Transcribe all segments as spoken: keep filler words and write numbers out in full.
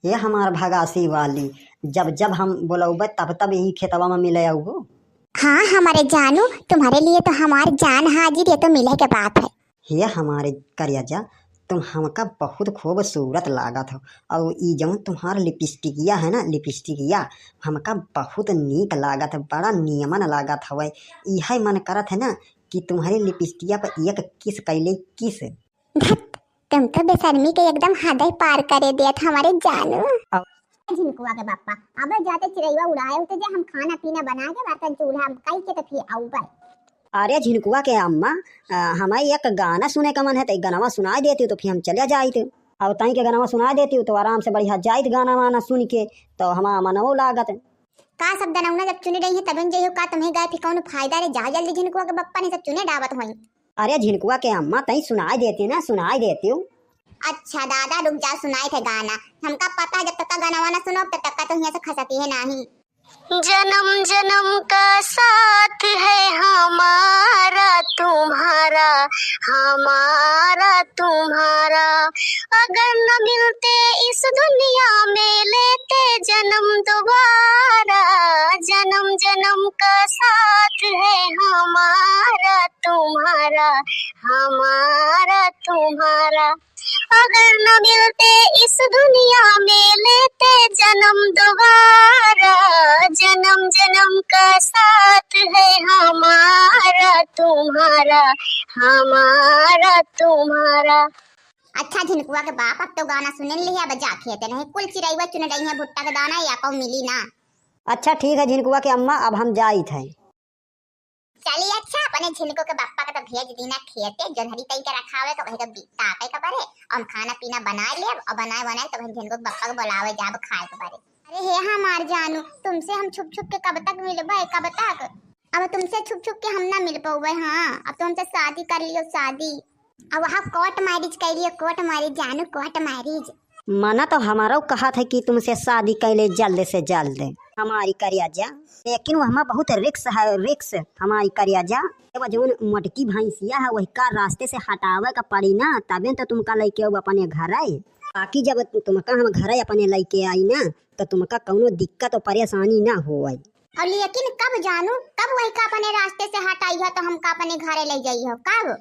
हे हमार भगासी वाली, जब जब हम बोलौबे तब तब यही खेतवा में मिले अउबो। हाँ हमारे जानू, तुम्हारे लिए तो हमार जान हाजिर, ये तो मिले के बात है। हे हमारे करेजा, तुम हमका बहुत खूबसूरत लागत हो। अउर ई जौन तुम्हार लिपस्टिकिया है ना, लिपस्टिकिया हमका बहुत नीक लागत है, बड़ा नियमन लागत हवे। इहे मन करत है ना कि तुम्हारे लिपस्टिकिया पर एक किस कैले, किस। धत, तुम तो बेशर्मी के एकदम हदे पार करे देत हमारे जानू। अब झिनकुआ के बापा, अबे जाते चिरैया उड़ाए होते जे हम खाना पीना बना के बर्तन चूल्हा हम कई के तो फिर आऊबे। अरे झिनकुआ के अम्मा, अ, हमें एक गाना सुने का मन है, तो एक गाना सुनाई देती हो तो फिर हम चले जाइत। और ताई के गाना सुनाई देती हो तो आराम से बढ़िया जाइत गाना वाना सुन के, तो हमारा मनवो लागत। का सब दनौना जब चुने रही है तबे न जइहो, का तुम्हें गाए फिर कौनो फायदा रे? जा जल्दी झिनकुआ के बप्पा नहीं सब चुने डावत होई। अरे झिनकुआ के अम्मा, तई सुनाई देती ना, सुनाई देती हूँ। अच्छा दादा रुक जा, सुनाई थे गाना। हमका पता है जब तक का गाना वाना सुनो तब तक का तो हियां से खसकी है नाही। जन्म जन्म का साथ है हमारा तुम्हारा, हमारा तुम्हारा। अगर न मिलते इस दुनिया में लेते जन्म दोबारा, जन्म जन्म का साथ है हमारा तुम्हारा, हमारा तुम्हारा। अगर न मिलते इस दुनिया में लेते जन्म दोबारा, जन्म जन्म का साथ है हमारा तुम्हारा, हमारा तुम्हारा। अच्छा झिनकुआ के बाप, अब तो गाना सुने लिया, अब जा खेते नहीं, कुल चिरैया चुन रही है भुट्टा के दाना, या कहूँ मिली ना। अच्छा ठीक है झिनकुआ के अम्मा, अब हम जाइत है। चली अच्छा, अपने झिनको के बप्पा के तो भेज दीना खेते, जोन्हरी तई के रखावे के, वही के बी-, तापे के बरे, हम खाना पीना बनाए लेब, और बनाए बनाए तो वही झिनको के बप्पा के बुलावे जाब खाए के बरे। अरे हे हमार जानू, तुमसे हम छुप छुप के कब तक मिलबे, कब तक? अब तुमसे छुप छुप के हम ना मिल पौबे, हाँ, अब तो हमसे शादी कर लियो, शादी। अब वहाँ court marriage कर लियो, court marriage जानू, court marriage। मना तो हमारो कहत है कि तुमसे शादी कैले जल्द से जल्द, हमारी करेजा, लेकिन वहमा बहुत risk है, risk, हमारी करेजा। जब जौन मोटकी भैंसिया है, वही का रास्ते से हटावे का पड़ी ना, तबे तो तुमका लैके आऊ अपने घरे। बाकी जब तुमका हम घरे अपने लैके आई ना, तो तुमका कौनो दिक्कत और परेशानी ना होए। और लेकिन कब जानू, कब वही का अपने रास्ते से हटाई हो, तो हमका अपने घरे ले जाई हो, कब?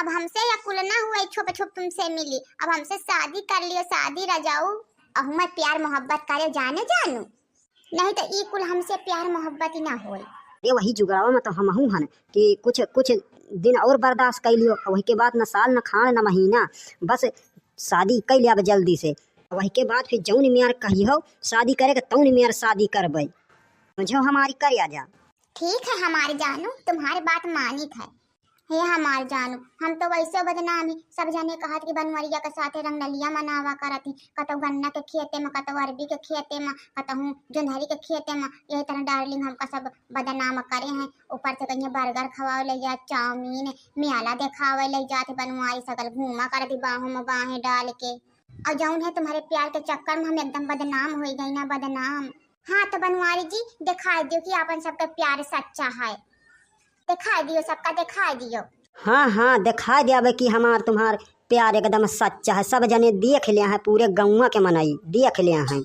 अब हमसे या कुल ना हुआ, छुप छुप तुमसे मिली। अब हमसे शादी कर लियो, शादी रजाऊ। अब हमें प्यार मोहब्बत करे जाने जानू, नहीं तो ई कुल हमसे प्यार मोहब्बत ही ना होई। अरे वही जुगड़ावा में तो हमहू हन कि कुछ, कुछ दिन और बर्दाश्त कर लियो, वही के बाद न साल, न खान, न महीना, बस शादी कर लिया अब जल्दी से। वही के बाद फिर जौन मियार कही हो शादी करे के, तौन मियार शादी करबे। समझो हमारी करेजा। ठीक है हमारी जानू, तुम्हारी बात मानित है। हे हमार जानू, हम तो वैसे बदनाम ही, सब जने कहत कि बनवरिया के साथे रंगनलिया मनावा करत ही, कतौ गन्ना के खेते में, कतौ अरबी के खेते में, कतहूँ जोंधरी के खेते में, यही तरह darling हमका सब बदनाम करे हैं। ऊपर से कहीं burger खवावे ले जात, चाउमीन, मेला देखावे ले जात, बनवारी सगल घूमा करत ही बाहों में बाहें डाल के। और जौन है तुम्हारे प्यार के चक्कर में हम एकदम बदनाम हो गई ना, बदनाम। हाँ तो बनवारी जी, दिखाई दियो कि आपन सबका प्यार सच्चा है, दिखाई दियो, सबका दिखाई दियो। हाँ, हाँ, दिखाई दियाबे कि हमार तुम्हार प्यार एकदम सच्चा है। सब जने देख लिया है, पूरे गौवा के मनई देख लिया है।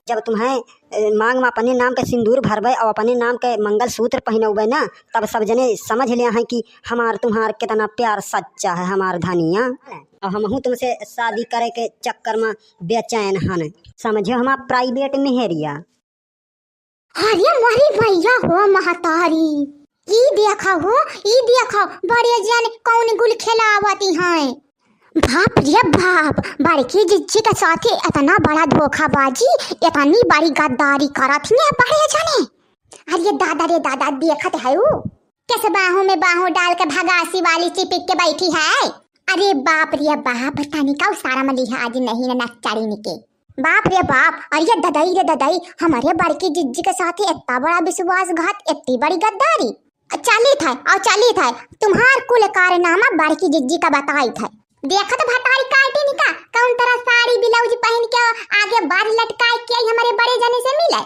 जब तुम्हें, ए, मांग में अपने नाम के सिंदूर भरबे और अपने नाम के मंगलसूत्र पहनबे ना, तब सब जने समझ लिया है कि हमार तुम्हार कितना प्यार सच्चा है, हमार धनिया। और हमहू तुमसे शादी करे के चक्कर में बेचैन हन, समझो हमार private मेहरिया। अरे मोरी भैया हो महतारी, ई देखा हो, ई देखा, बड़े जन कौन गुल खेलावती हैं। बाप रे बाप, बड़की जिज्जी के साथे इतना बड़ा धोखाबाजी, इतनी बड़ी गद्दारी करत हियाँ बड़े जने। अरे दादा रे दादा, देखत है ऊ, कैसे बाहों में बाहों डाल के भगासी वाली चिपक के बैठी है। अरे बाप रे बाप, तनिका उ सारा में लिहाज नहीं न नच्चड़ी निके। बाप रे बाप, अरे ददई रे ददई, हमारे बड़की जिज्जी के साथे इतना बड़ा विश्वासघात, इतनी बड़ी गद्दारी। चलित है, और चलित है, तुम्हार कुल कारनामा बड़की जिज्जी का बताइत है। देखत भतारी काटी निका, कौन तरह साड़ी ब्लाउज पहन के आगे बार लटकाए के आई हमारे बड़े जने से मिले।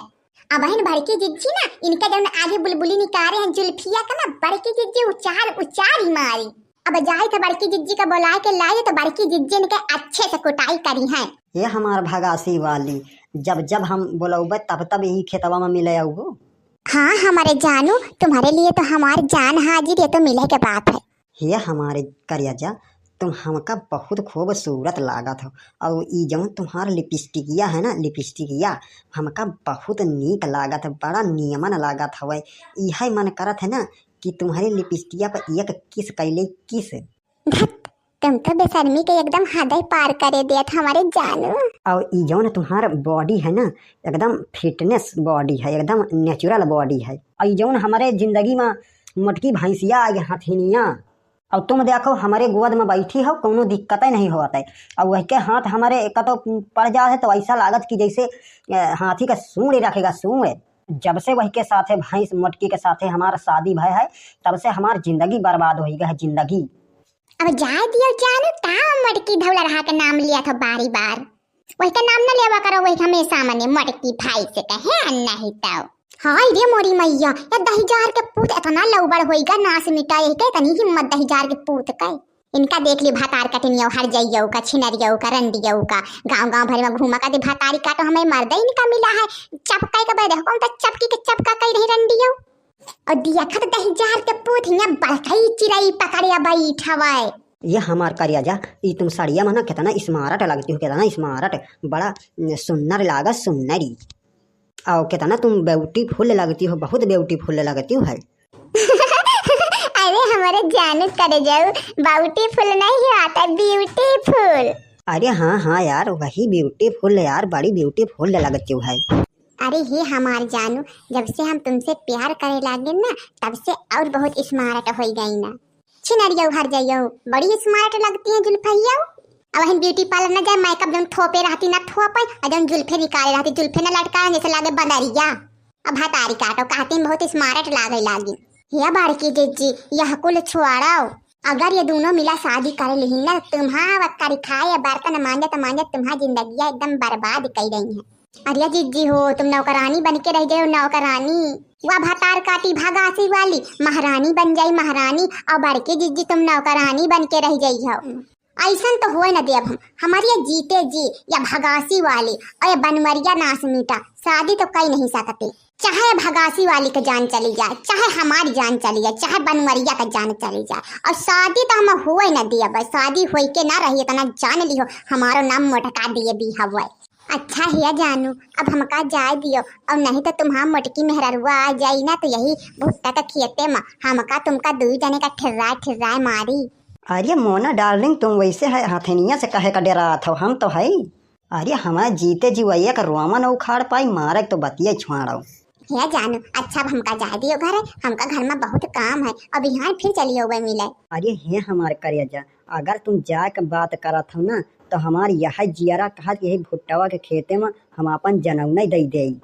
अबहिन बड़की जिज्जी ना, इनके जौन आगे बुलबुली निकारे हैं जुल्फिया का ना, बड़की जिज्जी उचार उचार ही मारी। अब जाइत है बड़की जिज्जी का बुलाए के लाई, तो बड़की जिज्जी इनके अच्छे से कुटाई करी है। ये हमार भगासी वाली, जब जब हम बोलौबे तब तब यही खेतवा में मिले आउबो। हाँ हमरे जानू, तुम्हरे लिए तो हमार जान हाजिर, ये तो मिले के बात है। हे हमारे करेजा, तुम हमका बहुत खूबसूरत लागत हो। और ई जौन तुम्हार लिपस्टिकिया है ना, लिपस्टिकिया हमका बहुत नीक लागत है, बड़ा नियमन लागत हवे। इहे मन करत है ना कि तुम्हरे लिपस्टिकिया पर एक किस कैले, किस। धत, तुम तो बेशर्मी के एकदम हदे पार करे देत हमारे जानू। और ई जौन तुम्हार बॉडी है ना, एकदम फिटनेस बॉडी है, एकदम नेचुरल बॉडी है। और ई जौन हमारे जिंदगी में मोटकी भैंसिया, ये हथिनिया, और तुम देखो, हमरे गोद में बैठी हो, कौनो दिक्कते नहीं होत है। और वह के हाथ हमरे कतो पड़ जात है, तो ऐसा लागत कि जैसे, अ, हाथी का सूंड रखेगा, सूंड। जब से वह के साथे, भैंस मोटकी के साथे हमार शादी भय है, तब से हमार जिंदगी बर्बाद हो गई है, जिंदगी। अब जाए दियो जानू, का मोटकी धौला रहा के नाम लिया था बारी बार। वही के नाम न लेवा करो, वही हमेशा मने मोटकी भाई से कहे, नहीं तो। हाय रे मोरी मैया, या दहिजार के पूत इतना लौबड़ होइगा, नास मिटा, यही के इतनी हिम्मत दहिजार के पूत के। इनका देख ली भातार कटनियो, हर जइयो का, छिनरियो का, रंडियो का, गांव गांव भर में घूमा का दे भातारी काटो, हमें मर्द इनका मिला है। चपकाई का बैठे हो, कौन तो चपकी के चपका कई रही रंडियो। और दिया खत दहिजार के पूत हिया बड़कई चिरई पकड़िया बैठवे। ये हमार करेजा, ई तुम सड़िया में ना कितना स्मार्ट लगती हो, कितना स्मार्ट, बड़ा सुन्नर लागा, सुन्नरी। और कितना तुम ब्यूटीफुल लगती हो, बहुत ब्यूटीफुल लगती हो है। अरे हमारे जानू करे जाऊ, ब्यूटीफुल नहीं आता, ब्यूटीफुल। अरे हाँ हाँ यार, वही ब्यूटीफुल यार, बड़ी ब्यूटीफुल लगती हो है। अरे हे हमार जानू, जब से हम तुमसे प्यार करे लागे ना, तब से और बहुत स्मार्ट हो गई ना। छिनरियो हर जाइयो, बड़ी स्मार्ट लगती है जुल्फैया। अब हम ब्यूटी पार्लर ना जाए, मेकअप जौन थोपे रहती ना थोपे, और जौन जुल्फे निकाले रहती, जुल्फे ना लटकाए जैसे लागे बंदरिया। अब हतारी काटो, कहती बहुत स्मार्ट लागे लागी। हे बड़की जिज्जी, यह कुल छोड़ो। अगर ये दोनों मिला शादी करे लिहिन ना, तुम्हा वक्कर खाए बर्तन मांजत मांजत तुम्हा जिंदगिया एकदम बर्बाद कर रही है। अरे जिज्जी हो, तुम नौकरानी बन के रह जाओ, नौकरानी। वह भतार काटी भगासी वाली, महारानी बन जाई महारानी, और बड़के जिज्जी तुम नौकरानी बन के रह जाई हो। ऐसन तो होए न देब हम। हमारे या जीते जी या भगासी वाली और या बनवरिया नास मीटा शादी तो कई नहीं सकते। चाहे भगासी वाली के जान चली जाए, चाहे हमारी जान चली जाए, चाहे बनवरिया का जान चली जाए, और शादी तो हम होए न देब। शादी होई के ना रही, इतना जान लिहो, हमारो नाम मोटका देवी हवे। अच्छा हिया जानू, अब हमका जाए दियो, और नहीं तो तुम्हार मोटकी मेहररुआ आ जाई ना, तो यही भुट्टा के खेते में हमका तुमका दुई जने का ठिर्राए ठिर्राए मारी। अरे मोना डार्लिंग, तुम वैसे है हथेनिया से कहे का डेरात हो, हम तो है। अरे हमारे जीते जी वही एक रोमन उखाड़ पाई, मारे तो बतिया छुआड़ो। हे जानू, अच्छा अब हमका जाए दियो घर है, हमका घर में बहुत काम है, अब यहाँ फिर चलियो वह मिले। अरे हे हमार करेजा, अगर तुम जाए के बात करत हो ना, तो हमार यह जियरा कहत यही भुट्टवा के खेते में हम अपन जनौने दे देई।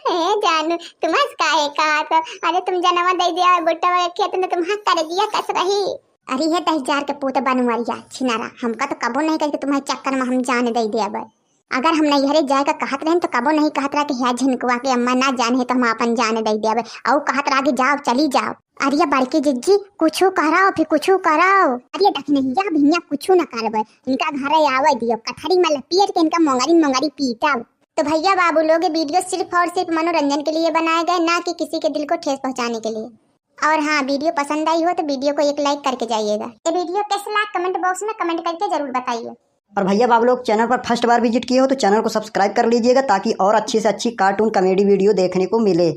हे जानू, तुम हंस काहे कहत हो? अरे तुम जनवा दे दिया भुट्टवा के खेत में, तुम हंस करे दिया कस रही। अरे हे दहिजार के पूत बनवरिया छिनारा, हमका तो कबो नहीं कही कि तुम्हारे चक्कर में हम जान दे देबे। अगर हम नैहरे जाए का कहत रहन तो कबो नहीं कहत रहा कि ह्या झिनकुआ के अम्मा ना जान है तो हम अपन जान दे देबे। और कहत रहा कि जाओ, चली जाओ। अरे बड़की जिज्जी, कुछू कराओ, फिर कुछू कराओ। अरे डकनैया भिनिया कुछू न करबे, इनका घरे आवे दियो, कठरी में लपेट के इनका मोंगरी मोंगरी पीटब। तो भैया बाबू लोग, ये वीडियो सिर्फ और सिर्फ मनोरंजन के लिए बनाए गए, ना कि किसी के दिल को ठेस पहुंचाने के लिए। और हाँ, वीडियो पसंद आई हो तो वीडियो को एक लाइक करके जाइएगा। ये वीडियो कैसे लगा कमेंट बॉक्स में कमेंट करके जरूर बताइए। और भैया बाबू लोग, चैनल पर फर्स्ट बार विजिट किए हो तो चैनल को सब्सक्राइब कर लीजिएगा, ताकि और अच्छी से अच्छी कार्टून कॉमेडी वीडियो देखने को मिले।